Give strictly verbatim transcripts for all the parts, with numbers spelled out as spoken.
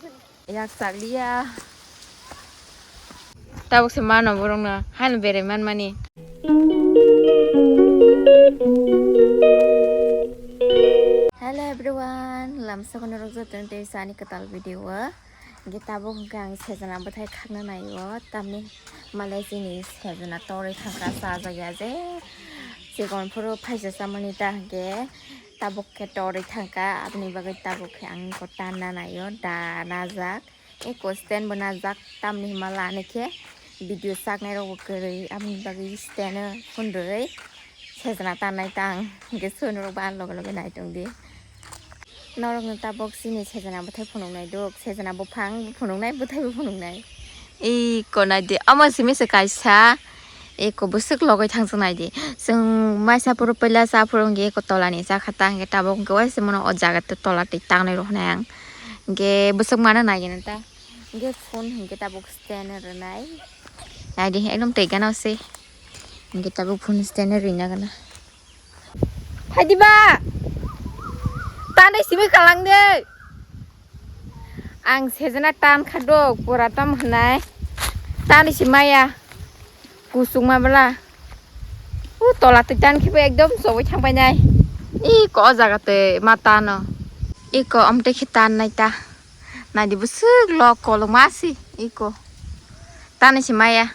Yak chaliya. Tabuk se mano borokno haino berai manmani. Hello everyone, lamsok norok jotono tei sani kwtal video o. Hingke tabuk hingke ang sejana bwthai khakna naio, tamni malai chini sejana torwi thangkha, chajakya je chikon phuru phaisa chamani ta hingke tabuk khe torwi thangkha, aboni bagwi tabuk khe ang eko tanna naio, da najak. Eko stand bo najak, tamni hwnba lani khe video chaknai rokbo kwrwi, aboni bagwi stand o phunrwi sejana tannai tang hwnkhe soi norok bo ani loge loge nai tongdi. Norokno tabuk chini sejana bwthai phunuknai duk, sejana buphang bo phunuknai, bwthai bo phunuknai. Eko naidi, omo simi se kaisa. Eko bwswk logoi thangjaknai di. Chwng maisa phuru puila cha phuru hwnkhe eko tolani cha kha ta hwnkhe tabuk hwnkhe waisa mano o jaga tola twi tangnai rw hwnai ang. Hwnkhe bwswk mano nai gana ta. Hwnkhe phone hwnkhe tabuk stand rwnai. Nai di ekdom twi gana se. Hwnkhe tabuk phone stand rwina gana. Phai di ba. Tanai simi kalang de. Ang sejana tan khadok, pura tam hwnai. Tan si maya. Kusuk ma bwla. U tola twi tan khibo ekdom chobwi thang painai. Iko o jaga twi ma tano. Iko amtwi khe tan nai ta. Naidi bwswk lok kolok ma si iko. Tan si maya.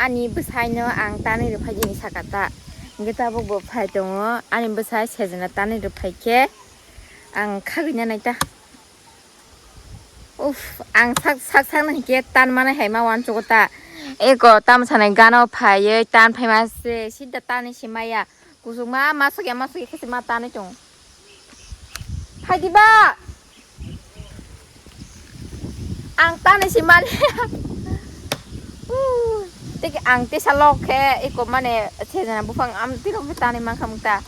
Ani bwsaino ang tanwi rwphai di hinwi sakha ta. Hwnkhe tabuk bo phai tongo. Ani bwsai sejana tanwi rwphai khe ang khagwina nai ta. Uff, ang sak, sak, sakno hinkhe tan manai hai ma uansugo ta. Eko tamo sanai gana o phaiwi tan phaima se sida tanwi se maya. Kusuk ma, ma sokya, ma sokya khe se ma tanwi tongo. Phai di ba. Ang tanwi se mali. Tei ang tesa lok khe eko mane sejana buphang am tiro khe tanwi mankha mung ta.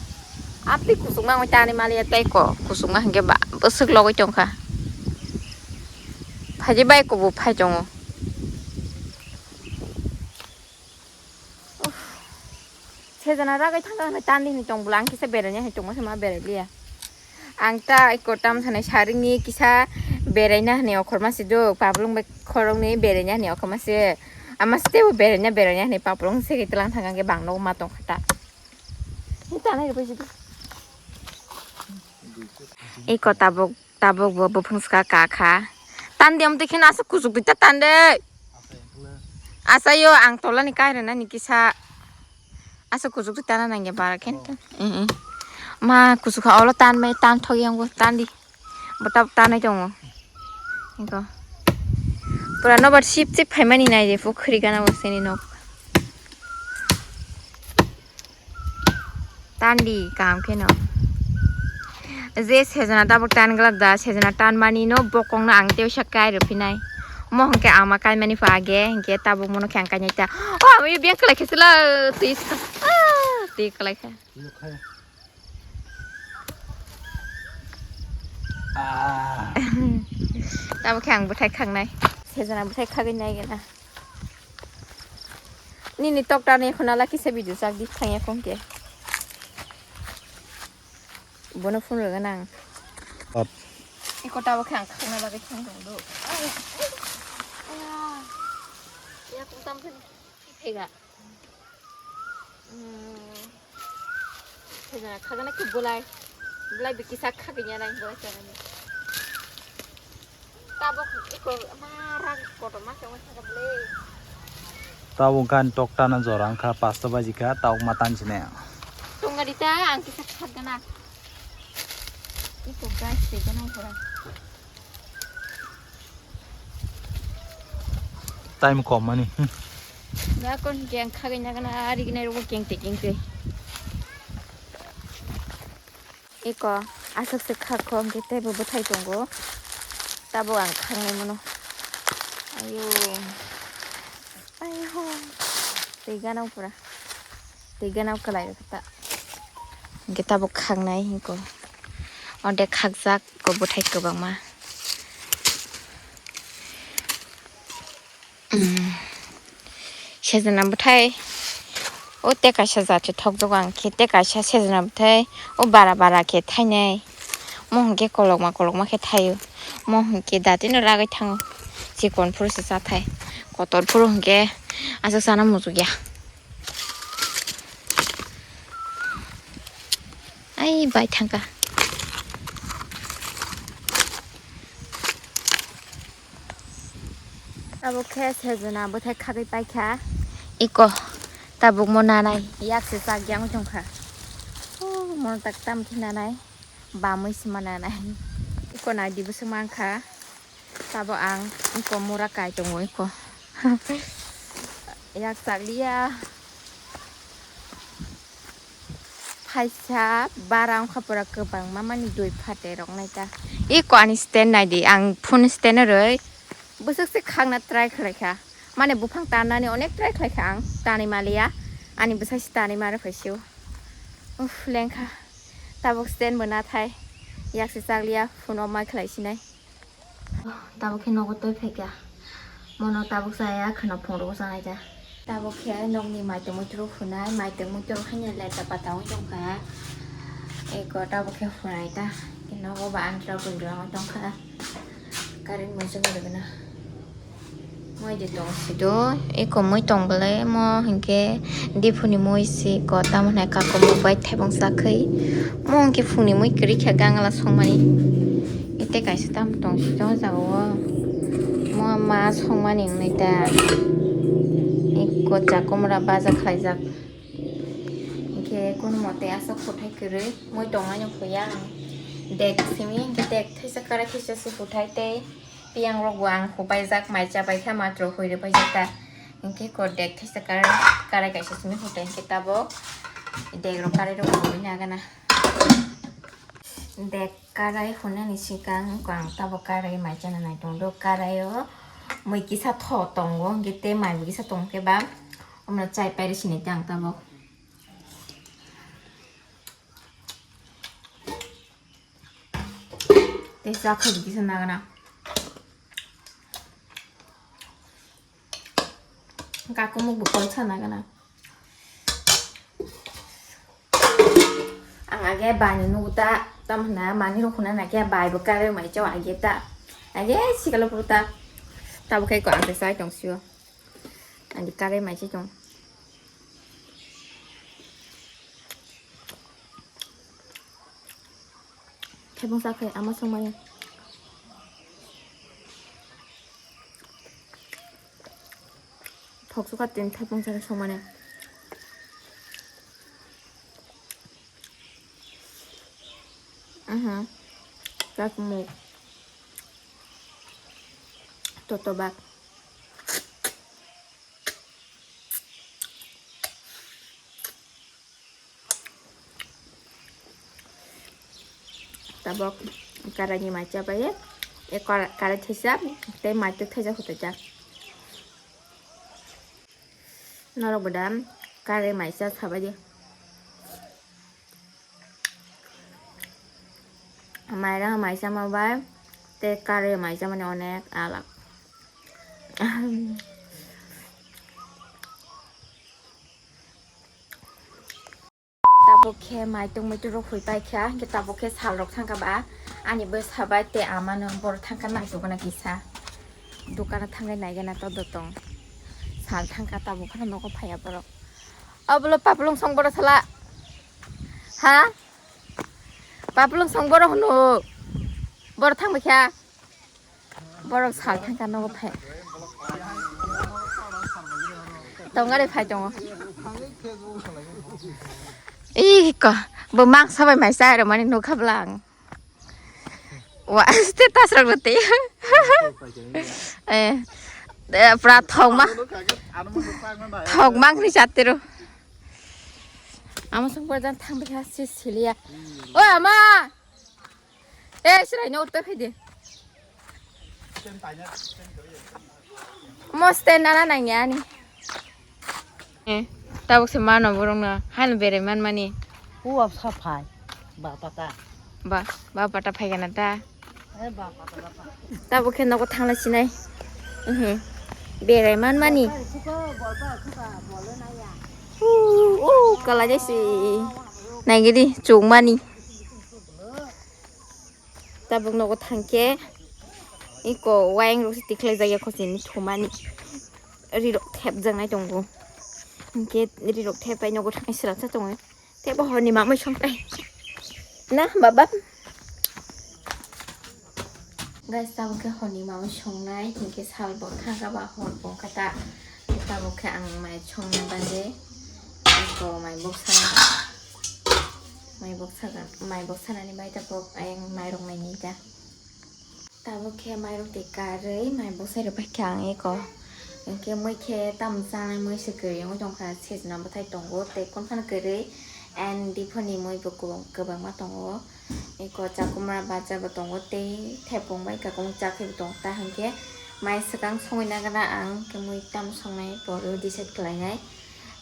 Amtwi kusuk ma wngwi tanwi maliya tei ko kusuk ma hinkhe ba bwswk logwi tongkha. Phai di ba eko bo phai tongo. Sejana ragwi thangkha hwnwi tandi hinwi tong bwla ang kisa beraina hinwi tongma se ma berai liya. Ang ta eko tam sanai saringni kisa beraina hinwi okhorma se do, paplung bai khoroknwi beraina hinwi okhorma se. Ama se teibo beraina beraina hinwi paplung se tlang thangkha hwnkhe bang nogo ma tongkha ta. Ni tanai rwbai se do. Eko tabuk, tabuk bo buphang saka kakha. Tandi amtwi kheno aswk kuchuk dui ta tandi. Asayo ang tolani kairana ni kisa. Aswk kuchuk dui tana nangya bara khen. Oh. Eh, eh. Ma kuchuk kha olo tan mai tan thok yango tandi. Bwtab tanai tongo. Eko. Pura nobar sip sip phaimani nai de pukhri gana bo seni nok. Tandi kaham kheno. Je sejana tabuk tan glak da, sejana tan mani no bokong no ang tei uisa kai rw phinai. Mo hwnkhe ama kai mani pha age, hwnkhe tabuk mono khe ang kai nai ta. O, ami beng kwlai khe sila, twi sa. Ah, twi kwlai khe. Ah. Tabuk khe ang bwthai khangnai. Sejana bwthai khagwi nai gana. Nini tokta ni khuna la kisa video chak di thangya khong khe. Bono phone rwgana ang. Up. Eko tabuk khe ang khakna bagwi thang tong do. Aya. Ya kung tam khe thega. Hmm. Thega khagana khe bulai. Bulai bikisa khagnya nai bulai chagani. Tabuk iko ma rang kotor ma se wngkha bwle. Tabuk gan tokta no jora wngkha, pasta baji kha, tabuk ma tan sine. Tonga di ta, ang kisa khat gana. Iko guys, te gana pura. Time kom mani. Hmm. Ga kon keng khagai na gana, ari gana rogo keng te keng te. Eko, aswk se kha kho, hwnkhe teibo bwthai tongo. Tabuk ang khangnai mano. Ayo. Ayo. Tei gana pura. Tei gana kwlai rw kha ta. Hwnkhe tabuk khangnai hinko. Ode khakjak ko bwthai kwbangma. Mm. Sejana bwthai o tei kaisa jat se thokjago ang khe, tei kaisa sejana bwthai o bara bara khe thainai. Mo hwnkhe kolokma kolokma khe thaio. Mo hwnkhe datino ragwi thango. Chikon phuru se chathai. Kotor phuru hwnkhe aswk sana muchukya. Ai bai thangkha. Abo khe sejona bwthai khagwi paikha. Iko tabuk mo nanai yak se chak yang tongkha. Oh, mo tak tam khe nanai. Bamwi se ma nanai. Iko nai di bwswk mankha. Tabo ang iko mura kai tongo iko. Yak chakliya. Phaisa bara wngkha pura kwbangma mani dui phate rok nai ta. Iko ani stand nai di, ang phone stand rwi bwswk se khakna try khlai kha. Mane buphang tarnani onek try khlai kha ang, tanwi maliya. Ani bwsai se tanwi ma rw phai sio. Uff, lengkha. Tabuk stand bo nathai. Yak se chakliya, phone off ma khlai sinai. Tabuk khe nogo twi phaikha. Mono tabuk chaya khwna phungrwgo chanai ta. Tabuk khe nokni maitwmwi twrwk hwnai, maitwmwi twrwk haino leta pata wng tongkha. Eko tabuk khe hwnai ta. Nogo ba antra bwrwngwi tongkha. Current mui chwng rwgwna. Moi de tong sido, eko mui tong bwle mo hinkhe diphuni mui si ko tamo hwnai kakomok bai thaibong chakhwi. Mo hinkhe phungni mui kwrwi kha gangla songmani. Ete kaisa tamo tong sido o jaga o. Mo ma songmani wngnai ta. Eko chakomra baja khlaijak. Hinkhe kono mote aswk huthai kwrwi mui tongmani phuya ang. Dek simi hinkhe dek thaisa karai thaisa se huthai tei. Piyang rok bo ang hupaijak, mai chapai kha, matro hui rwpaijak ta. Hinkhe ko dek thaisa karai, karai kaisa simi hutai hinkhe tabok dek rok karai rok bo hui nagana. Dek karai hunani sikang ko ang tabok karai mai chana nai tong do. Karai o mui kisa tho tongo, hinkhe tei mai bo kisa tong khe ba omno chai pai rw sini tei ang tabok. Tei chakha bo kisa nagana. Kakumuk bo kol sana gana. Ang age bai ni nugu ta, tam hwna mani rok hwna na khe bai bo kare mai chao age ta. Age sikalo puru ta. Tabo khai ko ang sai tong sio. Ang di kare mai chai tong. Thaibung sa khai ama songmani. Thok suka tin thaibung sa songmani. Aha. Kakmuk. Totobak. Tabok karai ni mai chabai, e kara-, karai thaisa tei mai twi thaisa hutai jak. Norok bo da karai mai cha sabai di. Mairang mai chama bai tei karai mai chamani onek alak. Tabuk khe mai tong mai tong rok hui pai kha, hingke tabuk khe sal rok thang kha ba, ani bwsa bai tei ama no boro thang kha nai tong kha na kisa, dukano thang khe nai khe na to dotong sal thang kha tabuk khe nogo phai ya borok. Obo lo papulung song boro sala ha, papulung song boro hunu boro thang bai kha. Borok sal thangkha nogo phai. Tongari phai tongo. Ih, ko, bo mangsa bai mai chai rwmani nukha bwla ang. Wa, status rok rwtwi. Eh, eh, pura thokma. Thokma wngni chatiro. Ama song borjan thang bikha si siliya. O ama! Eh, sirai no utpe phai de. Mo stand nana nangya ani. Eh, tabuk se mano borok no. Haino berai man mani. Uap sa phai. Ba pata. Ba, ba pata phai gana ta. Eh, ba pata, ba pata. Tabuk khe nogo thangla sinai. Mhm. Berai man mani. Uh, uh, kala jaisi. Naigidi, chuk mani. Tabuk nogo thangkhe Iko wayang rok se tikhlai jak ya khosini thumani. Rirok thepjaknai tongo. Hinkhe rirok thep pai nogo thangwi swrapsa tongo. Tebo horni mamwi songkrai. Na, baba? Guys, tabuk khe horni mamwi songnai, hinkhe sal bo thangkha ba hor bo wngkha ta. Tabuk khe ang mai songna bagwi eko mai boksa, mai boksa, mai boksanani bai tabuk ayang mairok nainai ta. Tabuk khe mairok tei karwi mai bwsai rok bai khe ang eko. Hinkhe mui khe tamo chanai mui se kwrwi wngwi tongkha, sejna bwthai tongo tei konphano kwrwi and diphani mui bo kwbang-, kwbangma tongo. Eko chakumra bacha bo tongo tei thepung bai kakung cha khe bo tongo ta hinkhe mai swkang songwi nagana ang khe mui tamo songnai poro decide khlainai.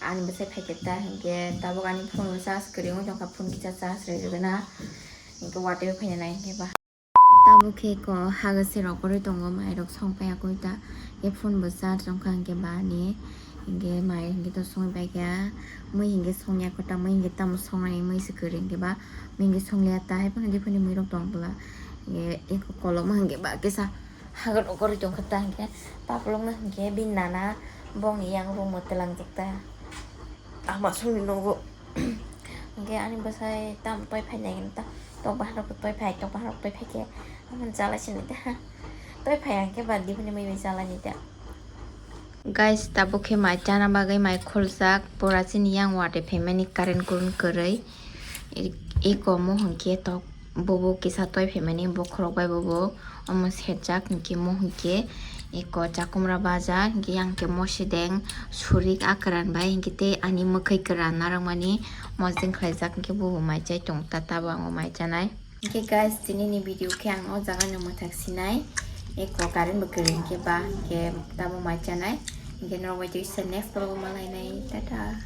Ani bwsai phaikhe ta hinkhe tabuk ani phone bo charge kwrwi wngwi tongkha, phone kisa charge rwgwna hinkhe watwi phaina nai hinkhe ba. Tabuk khe ko haga se rok kwrwi tongo, mai rok song paiya koi ta. Ye phone bo charge rok kha hinkhe ba ni hinkhe mai hinkhe to song pai kha. Mui hinkhe song ya kota, mui hinkhe tamo song nai mui se kwrwi hinkhe ba mui hinkhe song liya ta hai phano diphani mui rok tong bwla. Ye eko kolok ma hinkhe ba kisa haga rok kwrwi tong kha ta hinkhe paplok no hinkhe bini nana bongni yang room o twlang jak ta. Ama songni nogo. Hinkhe ani bwsai tam toi phai nai ta, tok bahan rok toi phai, tok bahan rok toi phai khe ama chala sini ta. Toi phai ang khe ba diphani mui bai chala ni ta. Guys, tabuk khe mai chana bagwi mai kholjak, pura chini yang watwi phaimani current kurun kwrwi. Eko mo hinkhe tok bobo kisa toi phaimani bokhorok bai bobo. Omo serjak hinkhe mo hinkhe eko chakumra baja hinkhe yang khe mosideng surik a kwran bai hinkhe tei ani mwkhwi kwran narwkmani mosdeng khlaijak hinkhe bobo mai chai tong ta, tabo ang o mai chanai. Hinkhe guys, tini ni video khe ang o jaga no mwthak sinai eko current bo kwrwi hinkhe ba hinkhe tamo mai chanai hinkhe norok bai tei next vlog o malai nai, tata.